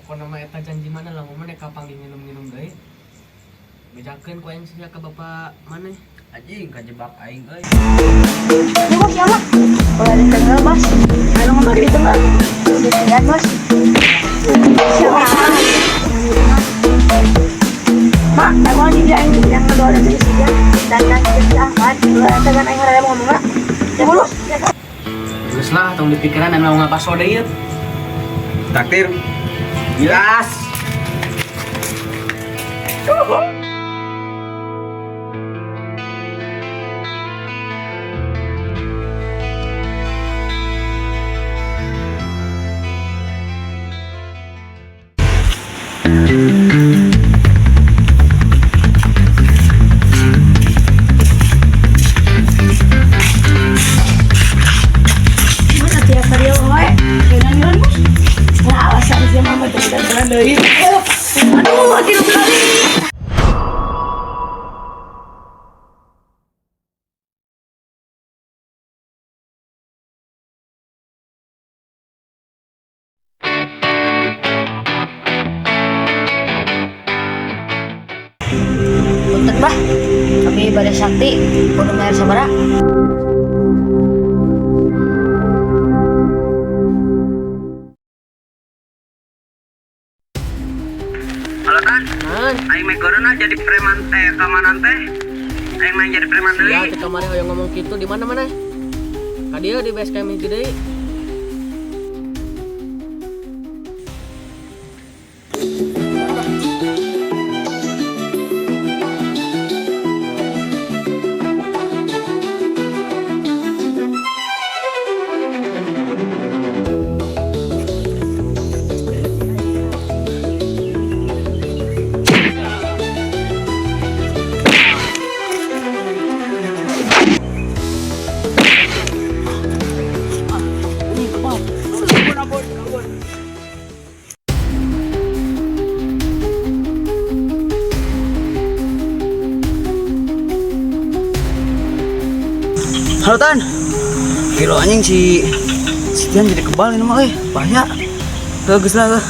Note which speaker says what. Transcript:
Speaker 1: Pokona mah eta janji mana lamun maneh kapanggih nginum-nginum deui. Bejakeun ku aing sia ka bapak maneh.
Speaker 2: Anjing kajebak aing euy.
Speaker 3: Ini bos ya mah. Kalau ada tengah bos, kalau ngomong di tengah, lihat bos. Siapa? Mak, aku di yang yang dua ada sih ya. Dan dan kita kan, dengan aing ada ngomong enggak? Ya bos.
Speaker 1: Geus lah tong dipikiran dan mau ngabaso deui ieu.
Speaker 2: Takdir. Jelas.
Speaker 3: Mana tiap hari wae. Kenan bos. Nah, alasan sih mama tuh jalan deui. Aduh, tilu kali.
Speaker 4: Punten bah, kami pada sakti, kudu bayar sabaraha?
Speaker 2: Halo Tan,
Speaker 1: Naon?
Speaker 2: aing meh corona jadi preman teh keamanan teh. Aing main jadi preman
Speaker 1: Sia
Speaker 2: deui.
Speaker 1: teh kamari hoyong ngomong kitu di mana maneh? Ka dieu di base camp hiji deui.
Speaker 2: Halo Tan. Kilo anjing si si Tian jadi kebal ini mah euy, bahaya. Heuh geus lah. Heuh.